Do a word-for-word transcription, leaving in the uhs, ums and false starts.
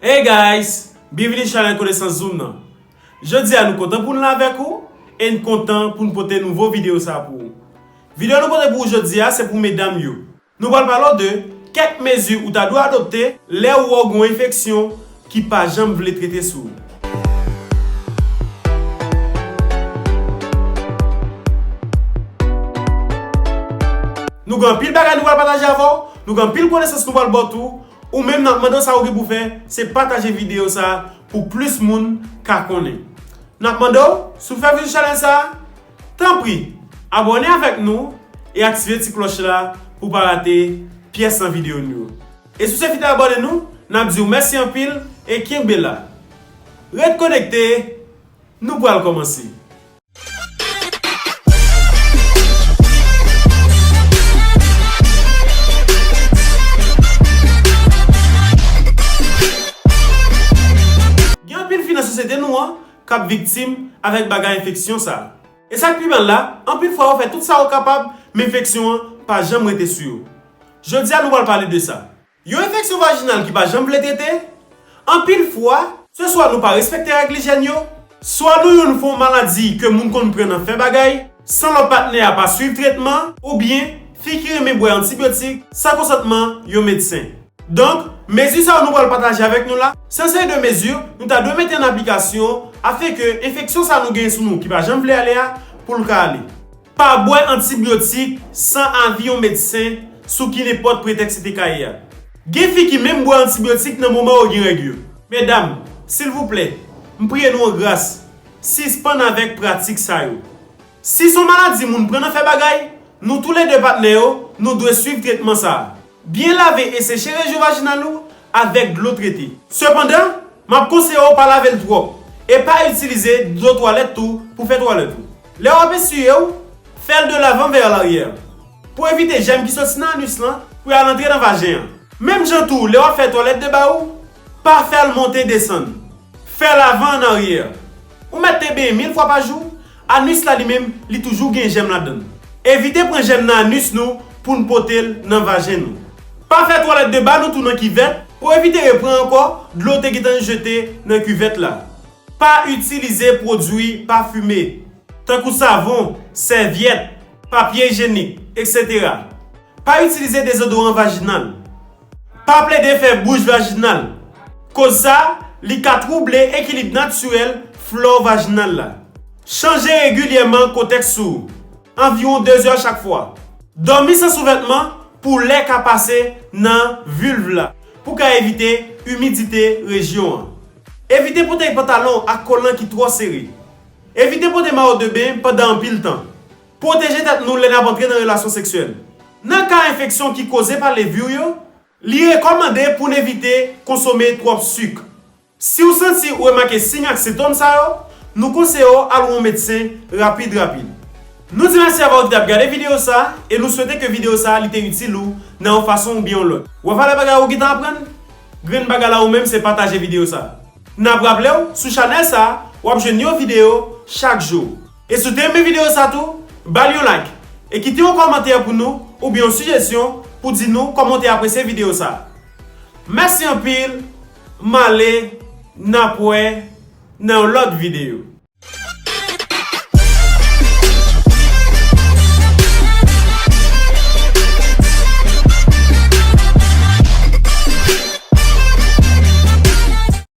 Hey guys, byenvini sou chanèl Konesans Zoom nan. Jodi a nou kontan pou n la avèk ou e n kontan pou n pote nouvo videyo sa pou ou. Videyo nou pote pou ou jodi a se pou medam yo. Nou pral pale w de kèk mezi ou ta dwe adopte lè ou wè w gen yon enfeksyon ki pa janm vle trete sou ou. Nou gen anpil bagay nou pral pataje avè w, nou gen anpil konesans nou pral ba w tou, ou menm n ap mande w sa ou gen pou fè, se pataje videyo sa pou plis moun ka konnen. N ap mande w, si w fè vizit chanèl sa, tanpri, abòne avèk nou e aktive ti klòch la pou w pa rate pyès nan videyo nou yo. E si w se fidèl abòne nou, n ap di w mèsi anpil e kenbe la. Ret konekte, nou pral kòmanse. Gen anpil fi nan sosyete nou an k ap viktim avèk bagay enfeksyon sa a. E sa k pi mal la, anpil fwa yo fè tout sa yo kapab, men enfeksyon an pa janm rete sou yo. Jodi a nou pral pale de sa. Yon enfeksyon vajinal ki pa janm vle trete, anpil fwa, se swa nou pa respekte règ lijyèn yo, swa nou youn fè yon maladi ke moun konn pran nan fè bagay, san lòt patnè a pa swiv tretman, oubyen fi ki renmen bwè antibyotik san konsantman yon medsen. Donk, mezi sa yo nou pral pataje avèk nou la, se yon seri de mezi nou ta dwe mete an aplikasyon afenke enfeksyon sa nou genyen sou nou ki pa janm vle ale a, pou l ka ale. Pa bwè antibyotik san avi yon medsen sou ki nenpòt pretèks li te ka ye a. Gen fi ki menm bwè antibyotik nan moman yo gen règ yo. Medam, silvouplè, m priye nou an gras, sispann avèk pratik sa yo. Si se yon maladi moun pran nan fè bagay, nou toulede patnè yo, nou dwe swiv tretman sa a. Byen lave e seche rejyon vajinal ou avèk dlo trete. Sepandan, m ap konseye w pa lave l twòp e pa itilize dlo twalèt tou pou fè twalèt ou. Lè w ap esiye w, fè l de lavan vè laryè pou evite jèm ki soti nan anis lan pou y al antre nan vajen an. Menm jan tou, lè w ap fè twalèt de ba ou, pa fè l monte desann. Fè l avan an aryè. Ou mèt te benyen mil fwa pa jou, anis la li menm, li toujou gen jèm ladan l. Evite pran jèm nan anis nou pou n pote l nan vajen nou. Pa fè twalèt de ba nou tou nan kivèt pou evite repran ankò dlo w te gentan jete nan kivèt la. Pa itilize pwodui pafime, tankou savon, sèvyèt, papye ijenik, etsetera. Pa itilize dezodoran vajinal. Pa plede fè bouch vajinal. Koz sa, li ka twouble ekilib natirèl flò vajinal la. Chanje regilyèman kontèks sou ou, anviwon de zè chak fwa. Dòmi san souvètman pou lè ka pase nan vilv la, pou ka evite imidite rejyon an. Evite pote pantalon ak kolan ki twò sere. Evite pote mayo de ben pandan anpil tan. Pwoteje tèt nou lè n ap antre nan relasyon seksyèl. Nan ka enfeksyon ki koze pa levir yo, li rekòmande pou n evite konsome twòp sik. Si w santi ou remake siy ak sentòm sa yo, nou konseye w al wè yon medsen rapid rapid. Nou di mèsi avè w ki t ap gade videyo sa a e nou swete ke videyo sa a li te itil ou nan yon fason oubyen yon lòt. W wè valè bagay ou gentan aprann? Grenn bagay la ou menm se pataje videyo sa a. N ap raple w, sou chanèl sa a, w ap jwenn yon videyo chak jou. E si w te renmen videyo sa tou, ba l yon like e kite yon kòmantè pou nou oubyen yon sijesyon pou di nou kòman w te apresye videyo sa a. Mèsi anpil, m ale, n ap wè nan yon lòt videyo.